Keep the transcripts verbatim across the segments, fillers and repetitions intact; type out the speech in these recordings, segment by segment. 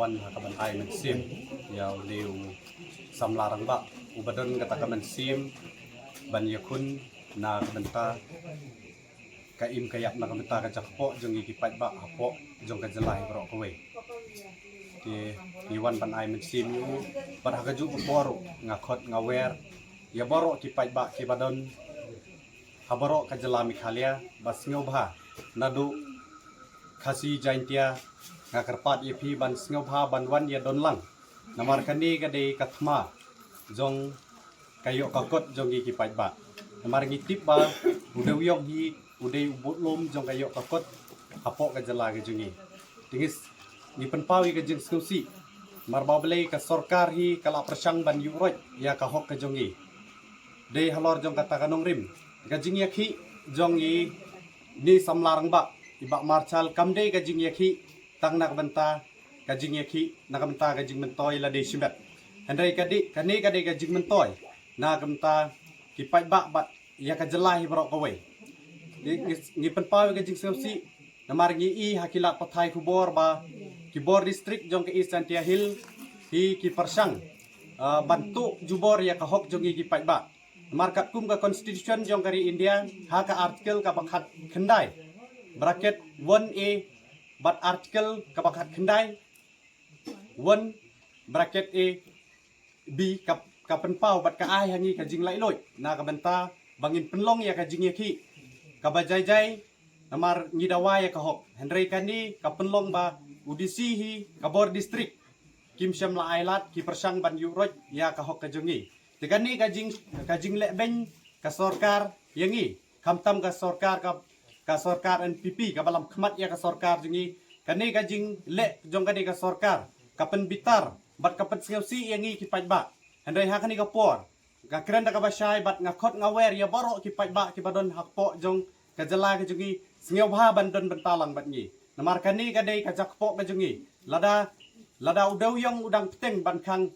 Ban ha ka ban ai mynsiem ïa u dei u samla rangbah u ba don kata ka mynsiem ban ïakhun na ka bynta ka im ka ïap, na ka bynta ka jakpoh jong ngi ki paidbah hapoh jong ka jylla hi baroh kawei. Te ngi wan ban ai mynsiem ïa u bad ha kajuh ka por ruh nga khot nga wer ïa baroh ki paidbah ki ba don ha baroh ka jylla Meghalaya ba sngewbha naduh Khasi Jaintia, nga kyrpad ïa phi ban sngewbha ban wan ïa don lang. Namar kane ka dei ka thma jong ka ïoh ka kot jong ngi ki paidbah. Namar ngi tip ba u dewïong hi u dei u budlum jong ka ïoh ka kot hapoh ka jylla ka jong ngi. Te ngi pynpaw ïa ka jingsngewsih namar ba balei ka sorkar hi ka la pyrshang ban ïuh roit ïa ka hok ka jong ngi. Dei halor jong kata ka nongrim, ka jingïakhih jong ngi ni samla rangbah i Bah Marshal kam dei ka jingïakhih tang na ka bynta ka jingïakhih na ka bynta ka jingmyntoi lade shimet. Hynrei ka dei, kane ka dei ka jingmyntoi na ka bynta ki paidbah bad ïa ka jylla hi baroh kawei. Ngi, ngi, ngi pynpaw ïa ka jingsngewsih namar ngi i ha ki lad pathai khubor ba ki bor district jong ka East Jaintia Hills hi ki pyrshang, ah, ban tuh jubor ïa ka hok jong ngi ki paidbah. Namar katkum ka constitution jong ka ri India ha ka article kaba khatkhyndai, bracket one A, bad article kaba khatkhyndai, one, bracket A, B, ka, ka pynpaw bad ka ai ha ngi ka jinglaitluid na ka bynta ba ngin pynlong ïa ka jingïakhih kaba jai jai namar ngi dawa ïa ka hok. Hynrei kane ka pynlong ba u D C hi ka bor district kim shym la ai lad, ki pyrshang ban ïuh roit ïa ka hok ka jong ngi. Te kane ka jing, ka jingleh beiñ ka sorkar ïa ngi, khamtam ka sorkar ka, ka sorkar N P P kaba lam khmat ïa ka sorkar jong ngi. Kane ka jingleh jong kane ka sorkar ka pynbitar bad ka pynsngewsih ïa ngi ki paidbah. Hynrei ha kane ka por nga kren da kaba shai bad nga khot nga wer ïa baroh ki paidbah kiba don hapoh jong ka jylla ka jong ngi, sngewbha ban don bynta lang bad ngi. Namar kane ka dei ka jakpoh ka jong ngi. Lada, lada u dewïong u dang pteng ban khang,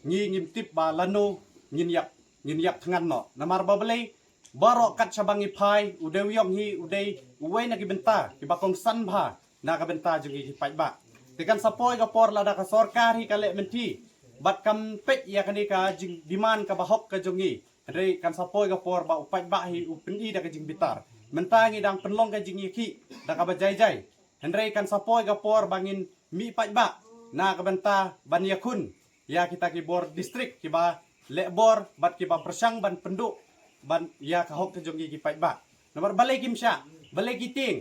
ngi ngim tip ba lano ngin ïap, ngin ïap thngan noh. Namar ba balei, baroh kat shaba ngi phai, u dewïong hi u dei uwei na ki bynta kiba kongsan bha na ka bynta jong ngi ki paidbah. Te kan sa poi ka por lada ka sorkar hi ka leh mynthi bad kam peit ïa kane ka jingdemand kaba hok ka jong ngi. Hynrei kan sa poi ka por ba u paidbah hi u pyni da ka jingbitar. Mynta ngi dang pynlong ka jingïakhih da kaba jai jai. Hynrei kan sa poi ka por ba ngin mih paidbah na ka bynta ban ïakhun ïa kita ki bor district kiba leh bor bad kiba pyrshang ban pynduh ban ïa ka hok ka jong ngi ki paidbah. Namar balei kim shah, balei ki tieng,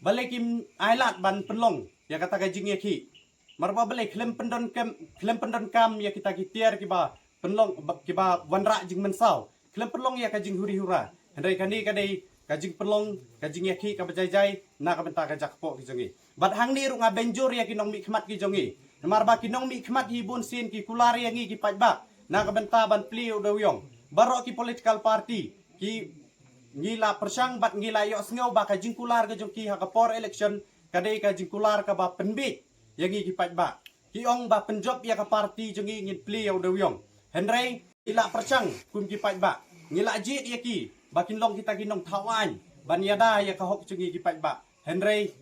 balei kim ai lad ban pynlong ïa kata ka jingïakhih. Namar ba balei khlem pyndonkam, khlem pyndonkam ïa kita ki tiar kiba pynlong, ba, kiba wanrah jingmynsaw, khlem pynlong ïa ka jinghuri hura. Hynrei kane ka dei ka jingpynlong ka jingïakhih kaba jai jai na ka bynta ka jakpoh ki jong ngi. Bad hangne ruh nga bynjur ïa ki nongmihkhmat ki jong ngi. Namar ba ki nongmihkhmat hi bun sien ki kular ïa ngi ki paidbah na ka bynta ban plie u dewïong. Baroh ki political party ki, ngi la pyrshang bad ngi la ïohsngew ba ka jingkular ka jong ki ha ka por election ka dei ka jingkular kaba pynbiej ïa ngi ki paidbah. Ki ong ba pynjop ïa ka party jong ngi ngin plie ïa u dewïong. Hynrei ngi la pyrshang kum ki paidbah, ngi la jied ïa ki ba kin long kita ki nongthaw aiñ ban ïada ïa ka hok jong ngi ki paidbah. Hynrei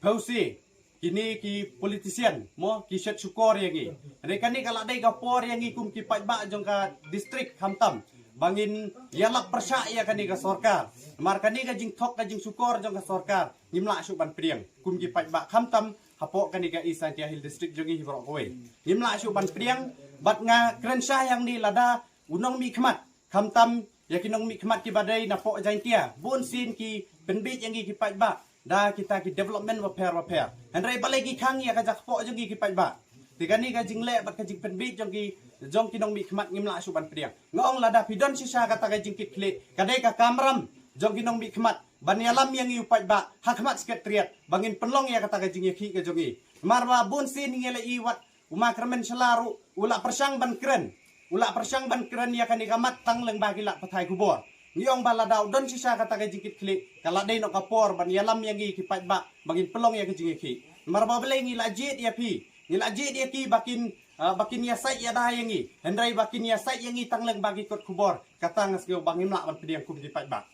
phew sien kine ki politician mo ki shet shukor ïa ngi. Hynrei kane ka la dei ka por ïa ngi kum ki paidbah jong ka district khamtam ba ngin ïalap pyrshah ïa kane ka sorkar. Namar kane ka jingthok ka jingshukor jong ka sorkar ngim lah shuh ban pdiang kum ki paidbah khamtam hapoh kane ka East Jaintia Hills District jong ngi hi baroh kawei. Ngim lah shuh ban pdiang bad nga kren shai hangne lada u nongmihkhmat khamtam ïa ki nongmihkhmat kiba dei napoh Jaintia bun sien ki pynbiej ïa ngi ki paidbah da kita ki development bapher bapher. Hynrei balei ki khang ïa ka jakpoh jong ngi ki paidbah. Te kane ka jingleh bad ka jingpynbiej jong ki, jong ki nongmihkhmat ngim lah shuh ban pdiang. Nga ong lada phi don shisha kata ka jingkitkhlieh ka dei ka kamram jong ki nongmihkhmat ban ïalam ïa ngi u paidbah ha khmat Secretariat ba ngin pynlong ïa kata ka jingïakhih ka jong ngi. Namar ba bun sien ngi la ïohi wat u Ma Kyrmen Shylla ruh u la pyrshang ban kren, u la pyrshang ban kren ïa kane ka mat tang lyngba ki lad pathai khubor. Ngi ong ba lada u don shisha kata ka jingkitkhlieh ka la dei noh ka por ban ïalam ïa ngi ki paidbah ba ngin pynlong ïa ka jingïakhih. Namar ba balei ngi la jied ïa phi, ngi la jied ïa ki ba kin, ah, ba kin ïasaid ïada ïa ngi. Hynrei ba kin ïasaid ïa ngi tang lyngba ki kot khubor kata nga sngew ba ngim lah ban pdiang kum ki paidbah.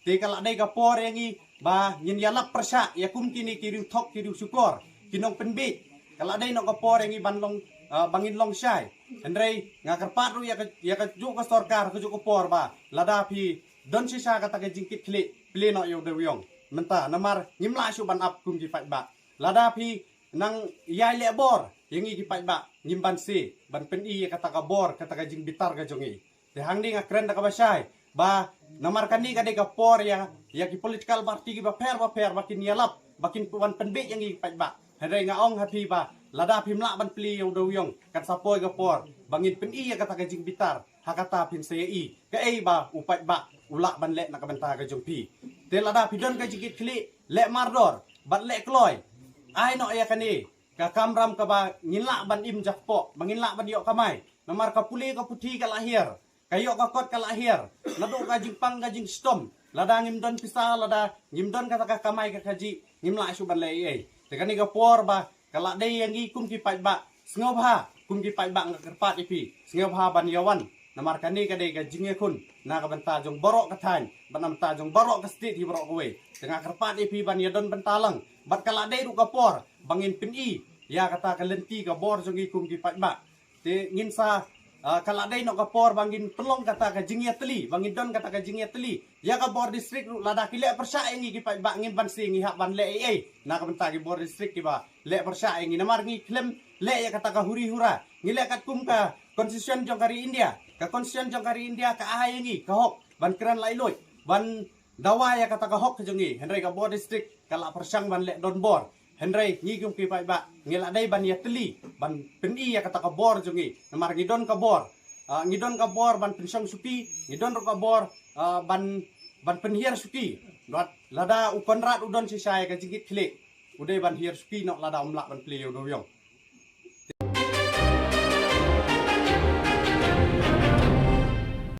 Te ka la dei ka por ïa ngi ba ngin ïalap pyrshah ïa kum kine ki riewthok ki riewshukor ki nongpynbiej Ka la dei noh ka por ïa ngi ban long, ah, ba ngin long shai. Hynrei nga kyrpad ruh ïa ka, ïa kajuh ka sorkar, kajuh ka por ba lada phi don shisha kata ka jingkitkhlieh, plie noh ïa u dewïong mynta, namar ngim lah shuh ban ap kum ki paidbah. Lada phi nang ïai leh bor ïa ngi ki paidbah, ngim banse ban pyni ïa kata ka bor, kata ka jingbitar ka jong ngi. Te hangne nga kren da kaba shai ba namar kane ka dei ka por ïa, ïa ki political party kiba pher bapher ba kin ïalap, ba kin wan pynbiej ïa ngi ki paidbah. Hynrei nga ong ha phi ba lada phim lah ban plie ïa u dewïong, kan sa poi ka por ba ngin pyni ïa kata ka jingbitar. Ha kata phin sa ïohi kaei ba u paidbah u lah ban leh na ka bynta ka jong phi. Te lada phi don ka jingkitkhlieh, leh mardor bad leh kloi, ai noh ïa kane ka kamram kaba ngin lah ban im jakpoh, ba ngin lah ban ïoh kamai. Namar ka pule ka puthi ka la hiar, ka ïoh ka kot ka la hiar. Naduh ka jingpang ka jingshitom, lada ngim don pisa, lada ngim don kata ka kamai ka kajih, ngim lah shuh ban leh ei ei. Te kane ka por ba ka la dei ïa ngi kum ki paidbah, sngewbha kum ki paidbah nga kyrpad ïa phi, sngewbha ban ïa wan. Namar kane ka dei ka jingïakhun na ka bynta jong baroh ka thaiñ, bad na bynta jong baroh ka state hi baroh kawei. Te nga kyrpad ïa phi ban ïa don bynta lang, bad ka la dei ruh ka por ba ngin pyni ïa kata ka lynti ka bor jong ngi kum ki paidbah. Te ngin sa, ah, ka la dei noh ka por ba ngin pynlong kata ka jingïatylli, ba ngin don kata ka jingïatylli. Ïa ka bor district ruh lada ki leh pyrshah ïa ngi ki paidbah, ngin banse ngi hap ban leh ei ei na ka bynta ki bor district kiba leh pyrshah ïa ngi. Namar ngi khlem leh ïa kata ka huri hura, ngi leh katkum ka constitution jong ka ri India. Ka constitution jong ka ri India ka ai ïa ngi ka hok ban kren laitluid, ban dawa ïa kata ka hok ka jong ngi. Hynrei ka bor district ka la pyrshang ban leh donbor. Hynrei ngi kum ki paidbah ngi la dei ban ïatylli, ban pyni ïa kata ka bor jong ngi. Namar ngi don ka bor, ah, ngi don ka bor ban pynshong shuki, ngi don ruh ka bor, ah, ban, ban pynhiar shuki. Bad lada u Conrad u don shisha ïa ka jingkitkhlieh, u dei ban hiar shuki noh lada um lah ban plie ïa u dewïong.